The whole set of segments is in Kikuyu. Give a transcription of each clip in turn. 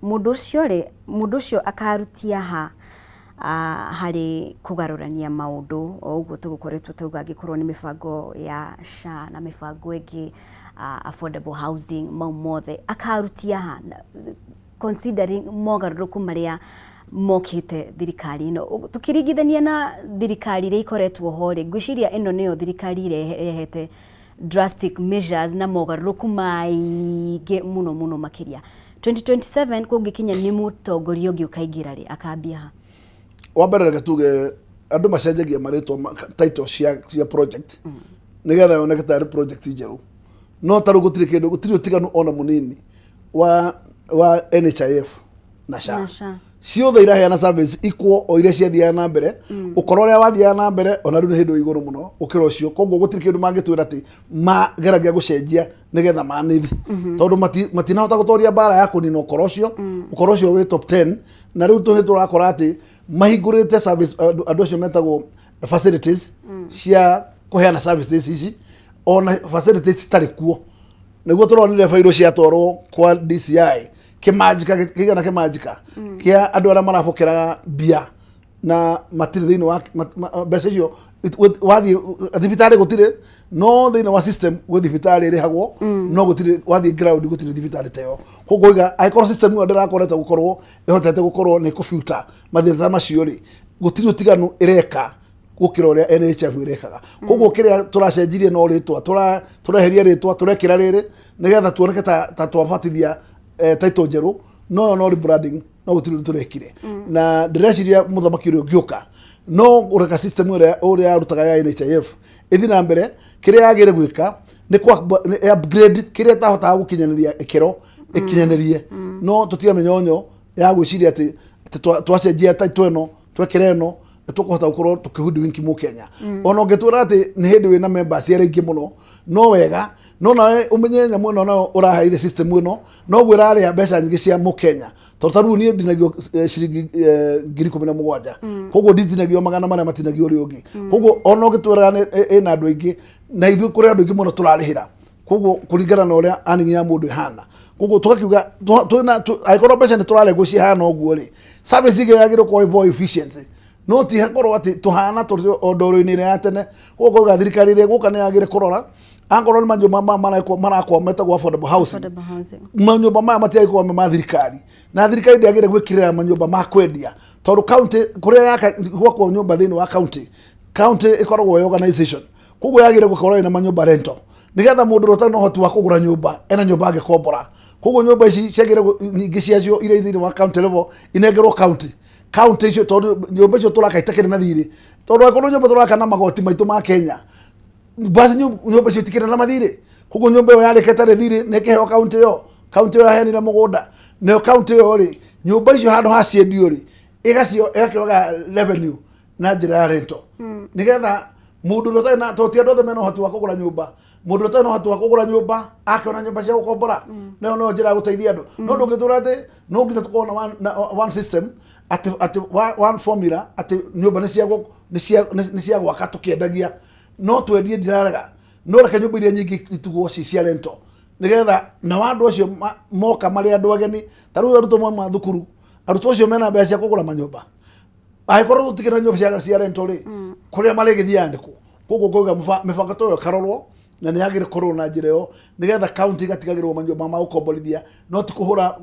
Mũndũ ũcio rĩ, mũndũ ũcio akarutia ha harĩ kũgarũrania maũndũ o ũguo tũgũkoretwo twauga, angĩkorwo nĩ mĩbango ya SHA na mĩbango ĩngĩ, affordable housing, mau mothe akarutia ha, considering mogarũrũku marĩa mokĩte thirikari ĩno? Tũkĩringithania na thirikari iria ikoretwo ho rĩ, ngwĩciria ĩno nĩyo thirikari ĩrehete drastic measures na mogarũrũku maingĩ mũno mũno makĩria. 2027 kũngĩkinya nĩ mũtongoria ũngĩ ũkaingĩra rĩ, akambia ha? Wa mbere, reke tuge andũ macenjagia marĩtwa title cia project nĩgetha yoneke tarĩ project njerũ, no tarĩu gũtirĩ kĩndũ, gũtirĩ ũtiganu ona mũnini wa NHIF na SHA. Na SHA. Ciothe iraheana service equal o iria ciathiaga na mbere. Ũkorwo ũrĩa wathiaga na mbere ona rĩu nĩ hĩndĩ igũrũ mũno gũkĩra ũcio. Koguo gũtirĩ kĩndũ mangĩtwĩra atĩ mageragia gũcenjia nĩgetha manĩthi, tondũ matinahota gũtoria mbara ya kũnina ũkora ũcio. Ũkora ũcio wĩ top 10, na rĩu tũhĩ tũrakora atĩ mahingũrĩte service, andũ acio metagwo facilities cia kũheana services ici, ona facilities citarĩ kuo. Nĩguo tũronire bairũ ciatwarwo kwa DCI, kĩmanjika kĩigana kĩmanjika kĩa andũ arĩa marabokeraga mbia na matirĩ thĩinĩ wa mbeca icio. Wathiĩ thibitarĩ gũtirĩ, no thĩinĩ wa system gwĩ thibitarĩ ĩrĩhagwo, no gũtirĩ, wathiĩ ground gũtirĩ thibitarĩ ta ĩyo. Koguo iga angĩkorwo system ĩyo ndĩrakoretwo gũkorwo ĩhotete gũkorwo nĩ kũbuta mathĩna ta macio rĩ, gũtirĩ ũtiganu ĩreka gũkĩra ũrĩa NHIF ĩrekaga. Koguo kĩrĩa tũracenjirie no rĩtwa, tũreheria rĩtwa, tũrekĩra rĩrĩ nĩgetha tuoneke ta twabatithia title njerũ, no no rebranding, no gũtirĩ ũndũ tũrekire. Na ndĩreciria mũthamaki ũrĩa ũngĩũka no kũreka system ĩrĩa ũrĩa yarutaga ya NHIF ĩthiĩ na mbere. Kĩrĩa yagĩrĩire gwĩka nĩ nĩ upgrade kĩrĩa ĩtahotaga gũkinyanĩria ĩkĩro ĩkinyanĩrie, no tũtige mĩnyonyo ya gwĩciria atĩ twacenjia title ĩno, twekĩra ĩno, nĩ tũkũhota gũkorwo tũkĩhoodwink mũkenya. Ona ũngĩtwĩra atĩ nĩ hĩndĩ wĩna members arĩa aingĩ mũno, no wega, no nawe ũmenye nyamũ ĩno nayo ũraheire system ĩno noguo ĩrarĩa mbeca nyingĩ cia mũkenya, tondũ ta rĩu niĩ ndinagio ciringi 17,000, koguo nditinagio magana marĩa matinagio ũrĩa ũngĩ. Koguo ona ũngĩtwĩraga ĩna andũ aingĩ, na ithuĩ kũrĩ andũ aingĩ mũno tũrarĩhĩra, koguo kũringana na ũrĩa earning ya mũndũ ĩhana. Koguo tũgakiuga twĩna angĩkorwo mbeca nĩ tũrarengwo cihana ũguo rĩ, service ĩngĩ yagĩrĩirwo gũkorwo ĩ more efficiency, no ti hakorwo atĩ tũhana tũrĩ o ndoro-inĩ ĩrĩa ya tene. Koguo ngauga thirikari ĩrĩa ĩgũka nĩ yagĩrĩire kũrora akorwo nĩ manyũmba maya marekwo marakwo metagwo affordable housing. Affordable housing. Manyũmba maya matiagĩkorwo me ma thirikari, na thirikari ndĩagĩrĩire gwĩkĩrĩra manyũmba ma kwendia, tondũ county kũrĩa yaka gwakwo nyũmba thĩinĩ wa county, county ĩkoragwo ĩ organization, koguo yagĩrĩire gũkorwo ĩna manyũmba rental, nĩgetha mũndũ ũrĩa ũtarĩ na ũhoti wa kũgũra nyũmba ena nyũmba angĩkombora. Koguo nyũmba ici ciagĩrĩire nyingĩ ciacio iria thĩinĩ wa county level inengerwo county, county icio, tondũ nyũmba icio tũraka itakĩrĩ na thirĩ, tondũ angĩkorwo nyũmba tũraka na magoti maitũ ma Kenya, basi nyũmba icio itikĩrĩ na mathirĩ. Koguo nyũmba ĩyo yarĩka ĩtarĩ thirĩ nĩ ĩkĩheo county ĩyo, county ĩyo yaheanire mũgũnda nayo county ĩyo rĩ, nyũmba icio handũ ha ciendio rĩ, ĩgacio ĩgakĩoga revenue na njĩra ya rental, nĩgetha mũndũ ũrĩa ũtarĩ na, tondũ ti andũ othe mena ũhoti wa kũgũra nyũmba, mũndũ ũrĩa ũtarĩ na ũhoti wa kũgũra nyũmba akĩona nyũmba cia gũkombora, nayo no njĩra ya gũteithia andũ. No ndũngĩtwĩra atĩ no nginya tũkorwo na one system, atĩ one formula, atĩ nyũmba nĩ cia gwaka tũkĩendagia. No twendie, ndirarega, no reke nyũmba iria nyingĩ itigwo ci cia rental, nĩgetha nao andũ acio moka marĩ andũ ageni, ta rĩu arutwo mauma thukuru, arutwo acio mena mbeca cia kũgũra manyũmba. Angĩkorwo tũtikĩrĩ na nyũmba cia rental rĩ, kũrĩa marĩgĩthiaga nĩkũ? Koguo ngauga mĩbango ta ĩyo ĩkarorwo, na nĩ yagĩrĩire kũrorwo na njĩra ĩyo, nĩgetha county igatigagĩrwo manyũmba ma gũkomborithia, no ti kũhũra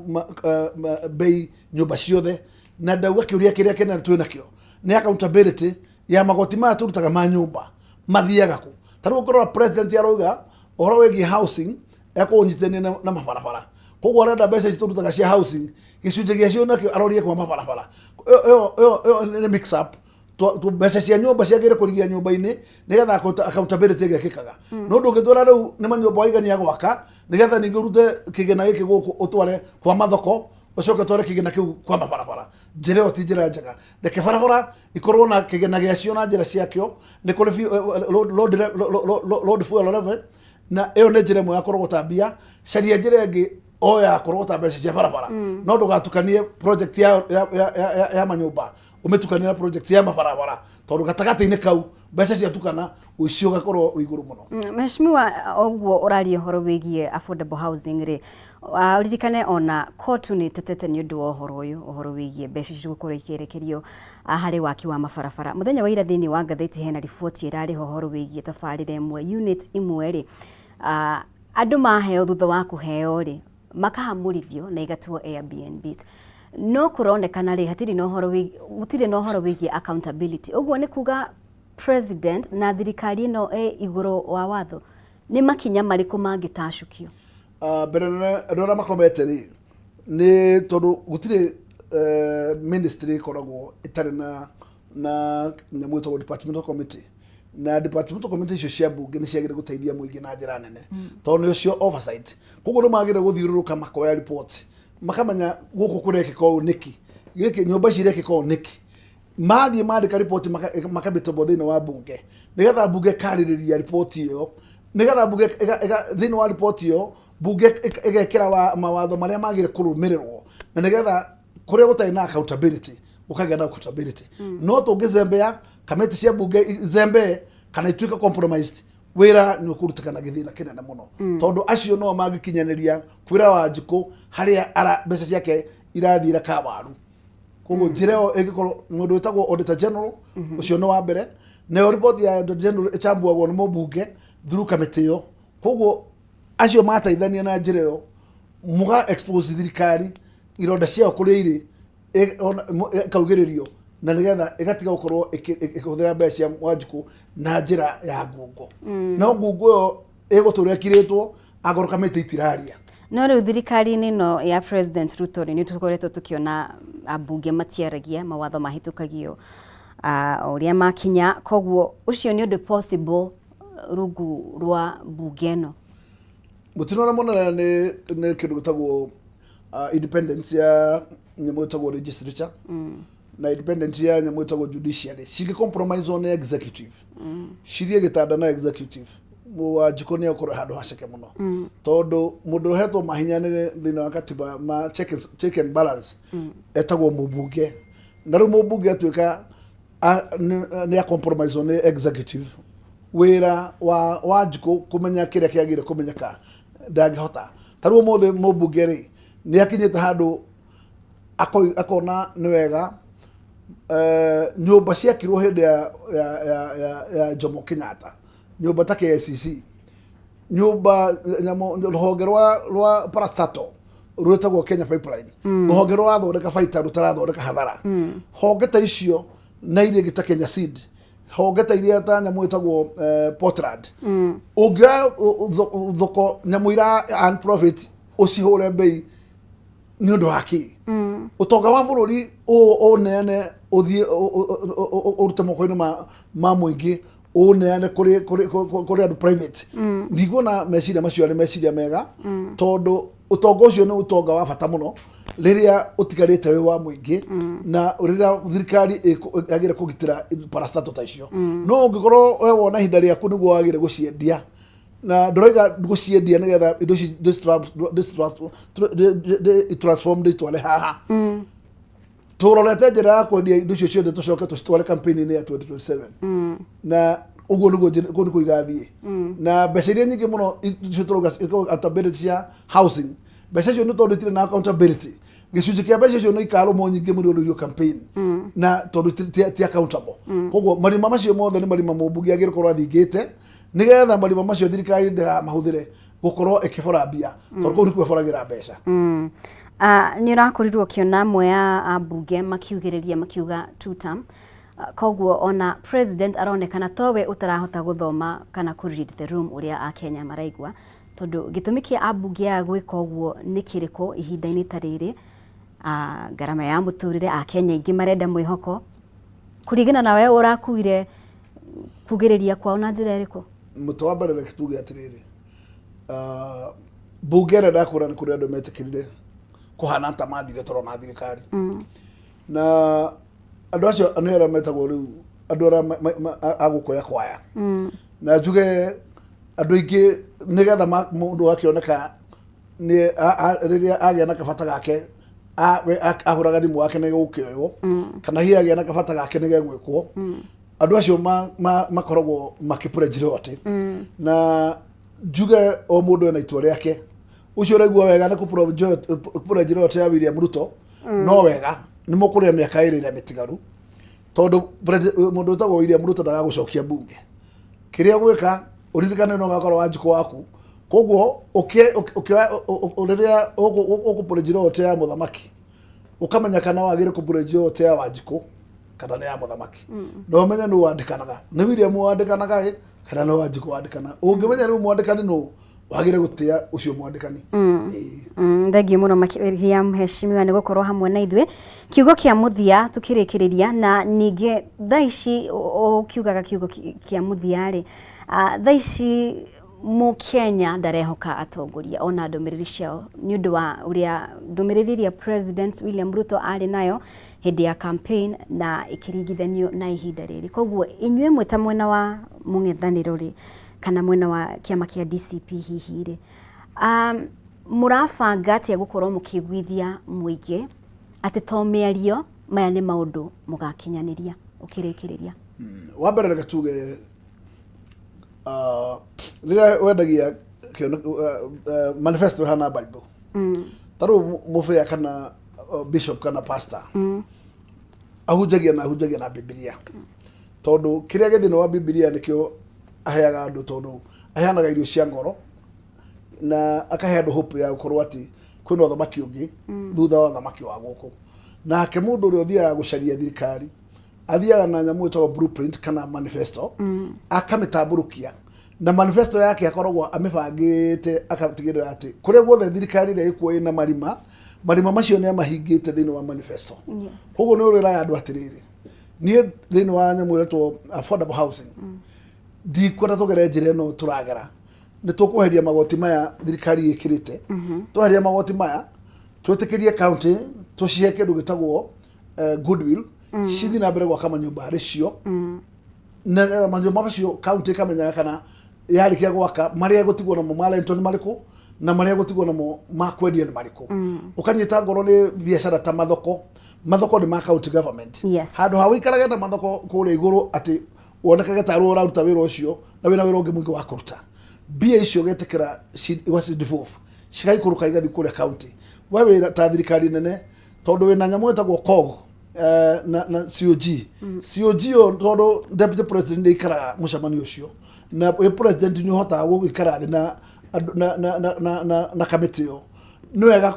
bei nyũmba ciothe. Na ndauga kĩũria kĩrĩa kĩnene twĩ nakĩo nĩ accountability ya magoti maya tũrutaga ma nyũmba mathiaga kũ. Ta rĩu ũngĩrora president arauga ũhoro wĩgiĩ housing ekũũnyitithania na mabarabara, koguo arenda mbeca ici tũrutaga cia housing, gĩcunjĩ gĩacio nakĩo arorie kwa mabarabara. Ĩyo nĩ mix up. Mbeca cia nyũmba ciagĩrĩire kũrigia nyũmba-inĩ, nĩgetha accountability ĩgekĩkaga. No ndũngĩtwĩra rĩu nĩ manyũmba waigania gwaka, nĩgetha ningĩ ũrute kĩgĩna gĩkĩ gũkũ ũtware kwa mathoko, ũcoke ũtware kĩgĩna kĩu kwa mabarabara. Njĩra ĩyo ti njĩra njega. Reke barabara ikorwo na kĩgĩna gĩacio na njĩra ciakĩo, nĩ kũrĩ road fuel levy, na ĩyo nĩ njĩra ĩmwe ya kũrogota mbia. Caria njĩra ĩngĩ o ya kũrogota mbeca cia barabara, no ndũgatukanie project ya manyũmba. Ũmĩtukanie na project ya mabarabara, tondũ gatagatĩ-inĩ kau mbeca ciatukana, ũici ũgakorwo wĩ igũrũ mũno. Mheshimiwa, ũguo ũraria ũhoro wĩgiĩ affordable housing rĩ, ũririkane ona court nĩ ĩtetete nĩ ũndũ wa ũhoro ũyũ, ũhoro wĩgiĩ mbeca ici gũkorwo ikĩerekerio harĩ waki wa mabarabara. Mũthenya wa ira thĩinĩ wa ngathĩti hena riboti ĩrarĩ ho ũhoro wĩgiĩ tabarĩra ĩmwe, unit imwe rĩ, andũ maheo thutha wa kũheo rĩ, makahamũrithio na igatuo Airbnbs. No kũronekana rĩ, hatirĩ na ũhoro wĩ, gũtirĩ na ũhoro wĩgiĩ accountability. Ũguo nĩ kuga president na thirikari ĩno ĩ igũrũ wa watho, nĩ makinya marĩkũ mangĩtacũkio? Mbere nene andũ arĩa makomete rĩ, nĩ tondũ gũtirĩ ministry ĩkoragwo ĩtarĩ na nyamũ ĩtagwo departmental committee, na departmental committee icio cia mbunge nĩ ciagĩrĩire gũteithia mũingĩ na njĩra nene, tondũ nĩ ũcio oversight. Koguo nĩ magĩrĩire gũthiũrũrũka makoya report, makamenya gũkũ kũrekĩka ũũ nĩkĩ, gĩkĩ nyũmba ici irekĩka ũũ nĩkĩ. Mathiĩ mandĩka riboti, makamĩtũmwo thĩinĩ wa mbunge, nĩgetha mbunge ĩkarĩrĩria riboti ĩyo, nĩgetha mbunge thĩinĩ wa riboti ĩyo mbunge ĩgekĩra mawatho marĩa magĩrĩire kũrũmĩrĩrwo, na nĩgetha kũrĩa gũtarĩ na accountability gũkagĩa na accountability. No tũngĩzembea, kamĩtĩ cia mbunge izembee kana ituĩke compromised, wĩra nĩ ũkũrutĩka na gĩthĩna kĩnene mũno, tondũ acio no mangĩkinyanĩria kwĩra Wanjikũ harĩa ara mbeca ciake irathiĩra kawaru. Koguo njĩra ĩyo ĩngĩkorwo mũndũ wĩtagwo auditor general, ũcio nĩ wa mbere, nayo riboti ya auditor general ĩchambuagwo nĩ mũmbunge through kamĩtĩ ĩyo. Koguo acio mateithania na njĩra ĩyo, mũga expose thirikari ironda ciayo kũrĩa irĩ, ĩkaugĩrĩrio, na nĩgetha ĩgatiga gũkorwo ĩkĩhũthĩra mbeca cia Wanjikũ na njĩra ya ngungo. No ngungo ĩyo ĩgũtũra ĩkirĩtwo angorwo kamĩtĩ itiraria. No rĩu thirikari-inĩ ĩno ya President Ruto rĩ, nĩ tũkoretwo tũkĩona ambunge matiaragia, mawatho mahĩtũkagio o ũrĩa makinya, koguo ũcio nĩ ũndũ possible rungu rwa mbunge ĩno? Mũtino ũrĩa mũnene nĩ kĩndũ gĩtagwo independence ya nyamũ ĩtagwo legislature na independence ya nyamũ ĩtagwo judiciary. Cingĩ compromise nĩ executive, cithiĩ gĩtanda na executive, Wanjikũ nĩ egũkorwo handũ haceke mũno, tondũ mũndũ ũhetwo mahinya nĩ thĩinĩ wa katiba ma check and balance etagwo mũmbunge. Na rĩu mũmbunge atuĩka nĩ a compromise nĩ executive, wĩra wa Wanjikũ kũmenya kĩrĩa kĩagĩrĩire kũmenyeka ndangĩhota. Ta rĩu ũmũthĩ mũmbunge rĩ, nĩ akinyĩte handũ akona nĩ wega nyũmba ciakirwo hĩndĩ ya Jomo Kenyatta, nyũmba ta KICC, nyũmba nyamũ rũhonge rwa parastatal rwĩtagwo Kenya Pipeline, rũhonge rũrathondeka baita, rũtarathondeka hathara. Honge ta icio na iria ingĩ ta Kenya Seed, honge ta iria ta nyamũ ĩtagwo Portland, ũngĩoya thoko nyamũ ira earn profit ũcihũre mbei nĩ ũndũ wa kĩ? Ũtonga wa bũrũri ũneane, ũthiĩ ũrute moko-inĩ ma mũingĩ, ũneane kũrĩ andũ private. Ndiguona meciria macio arĩ meciria mega, tondũ ũtonga ũcio nĩ ũtonga wa bata mũno rĩrĩa ũtigarĩte wĩ wa mũingĩ, na rĩrĩa thirikari yagĩrĩire kũgitĩra parastatal ta icio. No ũngĩkorwo we wona ihinda rĩaku nĩguo wagĩrĩire gũciendia, na ndũraiga gũciendia nĩgetha indo ici transform itware haha, tũrorete njĩra ya kwendia indo icio ciothe, tũcoke tũcitware campaign-inĩ ya 2027, na ũguo nĩguo kũu nĩkuo igathiĩ. Na mbeca iria nyingĩ mũno icio tũrauga accountability cia housing, mbeca icio nĩ tondũ itirĩ na accountability, gĩcunjĩ kĩa mbeca icio nĩ ikarũmwo nyingĩ mũno campaign, na tondũ ti accountable. Koguo marima macio mothe nĩ marima mũmbunge agĩrĩirwo gũkorwo athingĩte, nĩgetha marima macio thirikari ndĩgamahũthĩre gũkorwo ĩkĩbora mbia, tondũ kũu nĩkuo ĩboragĩra mbeca. Nĩ ũrakorirwo ũkĩona amwe a ambunge makiugĩrĩria makiuga two term. Koguo ona president aronekana towe ũtarahota gũthoma kana kũ read the room ũrĩa akenya maraigua, tondũ gĩtũmi kĩa ambunge aya gwĩka ũguo nĩ kĩrĩkũ ihinda-inĩ ta rĩrĩ? Ngarama ya mũtũrĩre, akenya aingĩ marenda mwĩhoko. Kũringana na we, ũrakuire kugĩrĩria kwao na njĩra ĩrĩkũ? Mũtĩ wa mbere, reke tuge atĩrĩrĩ, mbunge ĩrĩa ndakwĩra nĩ kũrĩ andũ metĩkĩrire kũhana ta mathire toro na thirikari, na andũ acio nĩ arĩa metagwo rĩu andũ arĩa a gũkoya kwaya. Na njuge andũ aingĩ nĩgetha mũndũ akĩoneka nĩ rĩrĩa agĩa na kabata gake. Ahũraga thimũ yake nĩ gũkĩoywo, kana hihi agĩa na kabata gake nĩ gegwĩkwo. Andũ acio makoragwo makĩ loyalty, na njuge o mũndũ ena itua rĩake. Ũcio ũraigua wega nĩ kũ loyalty ya William Ruto, no wega nĩ mũkũrĩa mĩaka 2 ĩrĩa mĩtigaru, tondũ mũndũ wĩtagwo William Ruto ndagagũcokia mbunge. Kĩrĩa ũgwĩka, ũririkane no gakorwo Wanjikũ waku. Koguo rĩrĩa ũkũ loyalty ya mũthamaki, ũkamenya kana wagĩrĩire kũ loyalty ya Wanjikũ kana nĩ ya mũthamaki, na ũmenye nũ wandĩkanaga, nĩ William wandĩkanaga ĩ kana nĩ Wanjikũ wandĩkanaga. Ũngĩmenya rĩu mwandĩkani nũ, wagĩrĩire gũtĩa ũcio mwandĩkani. Ĩĩ. Thengiũ mũno makĩria, mheshimiwa, nĩ gũkorwo hamwe na ithuĩ. Kiugo kĩa mũthia tũkĩrĩkĩrĩria, na ningĩ thaa ici ũkiugaga kiugo kĩa mũthia rĩ, thaa ici Mũkenya ndarehoka atongoria ona ndũmĩrĩri ciao, nĩ ũndũ wa ũrĩa ndũmĩrĩri ĩrĩa President William Ruto arĩ nayo hĩndĩ ya campaign na ĩkĩringithanio na ihinda rĩrĩ. Koguo inyuĩ mwĩ ta mwena wa mũng'ethanĩro rĩ, kana mwena wa kĩama kĩa DCP hihi rĩ, mũrabanga atĩa gũkorwo mũkĩiguithia mũingĩ atĩ to mĩario, maya nĩ maũndũ mũgakinyanĩria ũkĩrĩkĩrĩria? Wa mbere, reke tuge rĩrĩa wendagia manifesto ĩhana Bible, ta rĩu mũbĩa kana bishop kana pastor ahunjagia na ahunjagia na Bibilia, tondũ kĩrĩa gĩ thĩinĩ wa Bibilia nĩkĩo aheaga andũ, tondũ aheanaga irio cia ngoro na akahe andũ hope ya gũkorwo atĩ kwĩna ũthamaki ũngĩ thutha wa ũthamaki wa gũkũ. Nake mũndũ ũrĩa ũthiaga gũcaria thirikari athiaga na nyamũ ĩtagwo blueprint kana manifesto, akamĩtambũrũkia, na manifesto yake akoragwo amĩbangĩte akatigĩrĩra atĩ kũrĩa guothe thirikari ĩrĩa ĩkuo ĩna marima, marima macio nĩ amahingĩte thĩinĩ wa manifesto. Koguo nĩ ũrĩraga andũ atĩrĩrĩ, niĩ thĩinĩ wa nyamũ ĩretwo affordable housing ndikwenda tũgere njĩra ĩno tũragera, nĩ tũkweheria magoti maya thirikari ĩkĩrĩte. Tweheria magoti maya, twĩtĩkĩrie county tũcihe kĩndũ gĩtagwo goodwill, cithiĩ na mbere gwaka manyũmba arĩ cio, na manyũmba macio county ĩkamenyaga kana yarĩkia gwaka, marĩa ĩgũtigwo namo ma rental nĩ marĩkũ na marĩa ĩgũtigwo namo ma kwendia nĩ marĩkũ. Ũkanyita ngoro nĩ biacara ta mathoko, mathoko nĩ ma county government. Handũ ha ũikarage na mathoko kũrĩa igũrũ atĩ wonekage tarĩ ũraruta wĩra ũcio na wĩna wĩra ũngĩ mũingĩ wa kũruta, mbia icio ũgetĩkĩra igaci cigaikũrũka igathiĩ kũrĩa county. We wĩra ta thirikari nene, tondũ wĩna nyamũ ĩtagwo COG na COG. COG ĩyo, tondũ deputy president nĩ aikaraga mũcemanio ũcio, na wĩ president nĩ ũhotaga gũgĩikara thĩ na andũ- na kamĩtĩ ĩyo, nĩ wega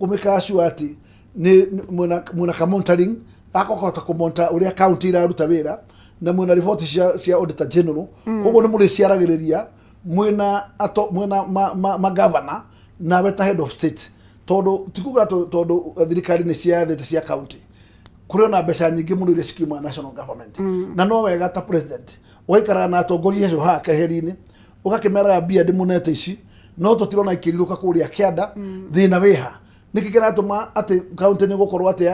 kũmĩkaga sure atĩ nĩ mwĩna ka monitoring gakũhota kũmonitor ũrĩa county iraruta wĩra, na mwĩna riboti cia auditor general. Koguo nĩ mũrĩciaragĩrĩria mwĩna ato mwĩna ma governor nawe ta head of state, tondũ ti kuga tondũ thirikari nĩ ciathĩte cia county, kũrĩ ona mbeca nyingĩ mũno iria cikiuma national government, na no wega ta president ũgaikaraga na atongoria acio haha keheri-inĩ, ũgakĩmeraga mbia ndĩmũnete ici, no tũtirona ikĩrirũka kũrĩa kĩanda. Thĩna wĩha? Nĩkĩ kĩratũma atĩ county nĩ gũkorwo atĩ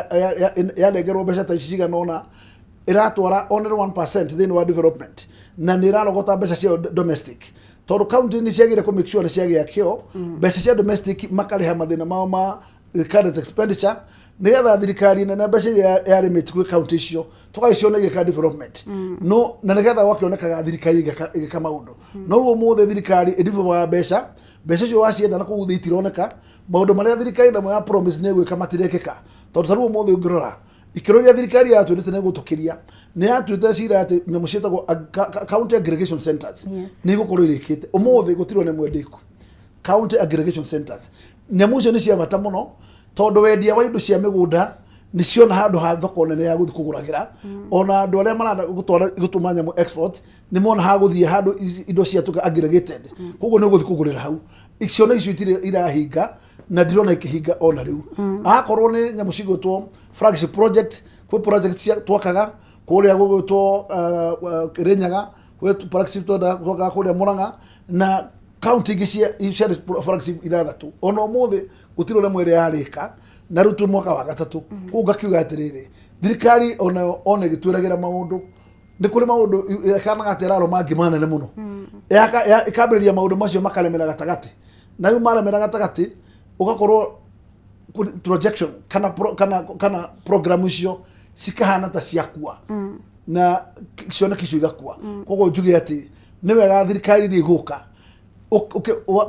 yanengerwo mbeca ta ici cigana ũna ĩratwara only 1% thĩinĩ wa development, na nĩ ĩrarogota mbeca cia domestic? Tondũ county nĩ ciagĩrĩire kũ make sure nĩ ciagĩa kĩo mbeca cia domestic, makarĩha mathĩna mao ma recurrent expenditure, nĩgetha thirikari nene mbeca iria yarĩmĩte gwĩ county icio tũgagĩciona igĩka development, no na nĩgetha gwakĩonekaga thirikari ĩgĩka maũndũ. No rĩu ũmũthĩ thirikari ĩdevelopaga mbeca, mbeca icio wacietha na kũu thĩ itironeka. Maũndũ marĩa thirikari namo ya promise nĩ ĩgwĩka matirekĩka, tondũ ta rĩu ũmũthĩ ũngĩrora ikĩro iria thirikari yatwĩrĩte nĩ gũtũkĩria, nĩ yatuĩte cira atĩ nyamũ ciĩtagwo county aggregation centers nĩ igũkorwo irĩkĩte. Ũmũthĩ gũtirĩ ona ĩmwe ndĩku. County aggregation centers, nyamũ icio nĩ cia bata mũno, tondũ wendia wa indo cia mĩgũnda nĩ ciona handũ ha thoko nene ya gũthiĩ kũgũragĩra. Ona andũ arĩa marenda gũtwara gũtũma nyamũ export nĩ mona ha gũthiĩ handũ indo ciatuĩka aggregated, koguo nĩ ũgũthiĩ kũgũrĩra hau. Ciona icio itirĩ irahinga na ndirona ikĩhinga ona rĩu. Akorwo nĩ nyamũ cigwĩtwo flagship project, kwĩ project cia twakaga kũrĩa gũgwĩtwo Kirinyaga, kwĩ flagship twakaga kũrĩa Murang'a na county ingĩ cia ciarĩ flagship ithathatũ. Ona ũmũthĩ gũtirĩ ũrĩa mwĩrĩ yarĩka, na rĩu twĩ mwaka wa gatatũ. Koguo ngakiuga atĩrĩrĩ, thirikari onayo ona ĩgĩtwĩragĩra maũndũ, nĩ kũrĩ maũndũ ĩkanaga atĩ ĩrarwo mangĩ manene mũno. Ĩkambĩrĩria maũndũ macio makaremera gatagatĩ, na rĩu maremera gatagatĩ ũgakorwo Projection kana kana program icio cikahana ta ciakua na cioneki icio igakua. Koguo njuge atĩ nĩ wega thirikari iria igũka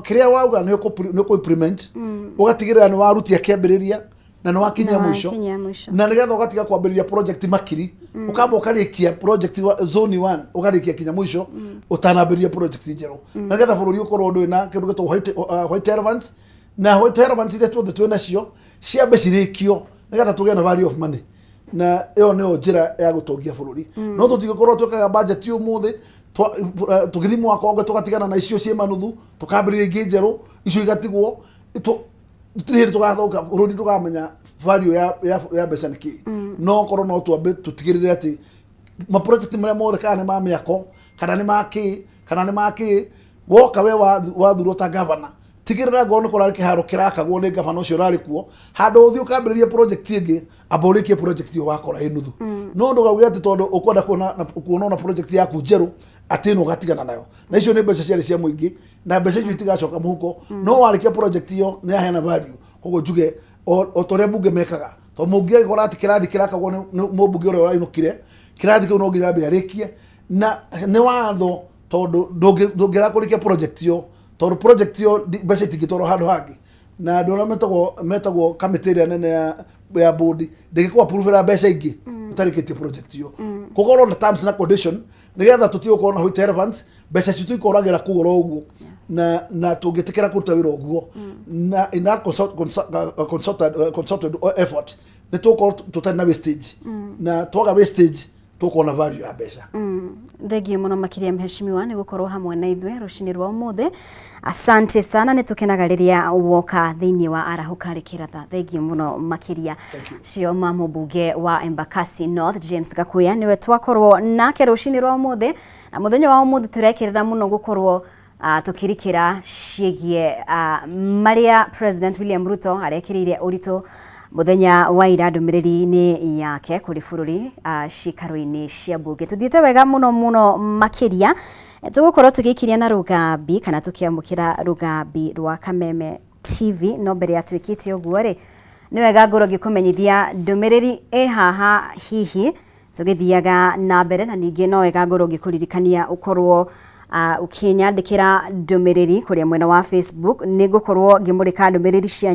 kĩrĩa wauga nĩ ũkũ implement, ũgatigĩrĩra nĩ warutia kĩambĩrĩria na nĩ wakinyia mũico. Wakinyia mũico. Na nĩgetha ũgatiga kwambĩrĩria project makiri, ũkamba ũkarĩkia project zone 1, ũkarĩkia kinya mũico ũtanambĩrĩria project njerũ, na nĩgetha bũrũri ũkorwo ndũrĩ na kĩndũ gĩtagwo white elephants, na white elephants iria tuothe twĩ nacio ciambe cirĩkio nĩgetha tũgĩe na value of money, na ĩyo nĩyo njĩra ya gũtongia bũrũri. No tũtigĩkorwo twĩkaga budget ũmũthĩ, tũgĩthiĩ mwaka ũngĩ tũgatigana na icio ciĩ manuthu, tũkambĩrĩria ingĩ njerũ, icio igatigwo. Gũtirĩ hĩndĩ tũgathũka bũrũri, tũkamenya value ya mbeca nĩ kĩĩ. No korwo no twambe tũtigĩrĩre atĩ ma project marĩa mothe, kana nĩ ma mĩako, kana nĩ ma kĩ, kana nĩ ma kĩ, woka we wathurwo ta gavana, tigĩrĩra ngorwo nĩ kũrarĩ kĩharo kĩrakagwo nĩ gavana ũcio ũrarĩ kuo, handũ ũthiĩ ũkambĩrĩria project ĩngĩ, amba ũrĩkie project ĩyo wakora ĩ nuthu. No ndũgauge atĩ tondũ ũkwenda kuona ona project yaku njerũ atĩ ĩno ũgatigana nayo, na icio nĩ mbeca ciarĩ cia mũingĩ, na mbeca icio itigacoka mũhuko. No warĩkia project ĩyo nĩ yaheana value. Koguo njuge o ta ũrĩa mbunge mekaga, tondũ mũmbunge agĩkora atĩ kĩrathi kĩrakagwo nĩ mũmbunge ũrĩa ũrainũkire, kĩrathi kĩu no nginya ambe arĩkie, na nĩ watho, tondũ ndũngĩra kũrĩkia project ĩyo, tondũ project ĩyo mbeca itingĩtwarwo handũ hangĩ, na andũ arĩa metagwo kamĩtĩ ĩrĩa nene ya board ndĩngĩkũ approve mbeca ingĩ ũtarĩkĩtie project ĩyo. Kũkorwo na terms na condition nĩgetha tũtige gũkorwo na white elephants, mbeca citũ ikoragĩra kũu oro ũguo, na tũngĩtĩkĩra kũruta wĩra ũguo na in that consulted effort, nĩ tũgũkorwo tũtarĩ na wastage, na twaga wastage tũkuona value ya mbeca. Thengiũ mũno makĩria, mheshimiwa, nĩ gũkorwo hamwe na ithuĩ rũcinĩ rwa ũmũthĩ. Asante sana, nĩ tũkenaga rĩrĩa woka thĩinĩ wa Arahũka Rĩkĩratha. Thengiũ mũno makĩria. Cio ma mũmbunge wa Embakasi North James Gakuya nĩwe twakorwo nake rũcinĩ rwa ũmũthĩ, na mũthenya wa ũmũthĩ tũrekĩrĩra mũno gũkorwo tukirikira ciĩgiĩ marĩa President William Ruto arekĩrĩire ũritũ mũthenya wa ira ndũmĩrĩri-inĩ yake kũrĩ bũrũri ciikaro-inĩ cia mbunge. Tũthiĩte wega mũno mũno makĩria, tũgũkorwo tũgĩkiria na rũgambi kana tũkĩamũkĩra rũgambi rwa Kameme TV. No mbere ya twĩkĩte ũguo rĩ, nĩ wega ngorwo ngĩkũmenyithia ndũmĩrĩri ĩ haha hihi tũgĩthiaga na mbere, na ningĩ no wega ngorwo ngĩkũririkania ũkorwo ũkĩnyandĩkĩra ndũmĩrĩri kũrĩa mwena wa Facebook, nĩ ngũkorwo ngĩmũrĩka ndũmĩrĩri cia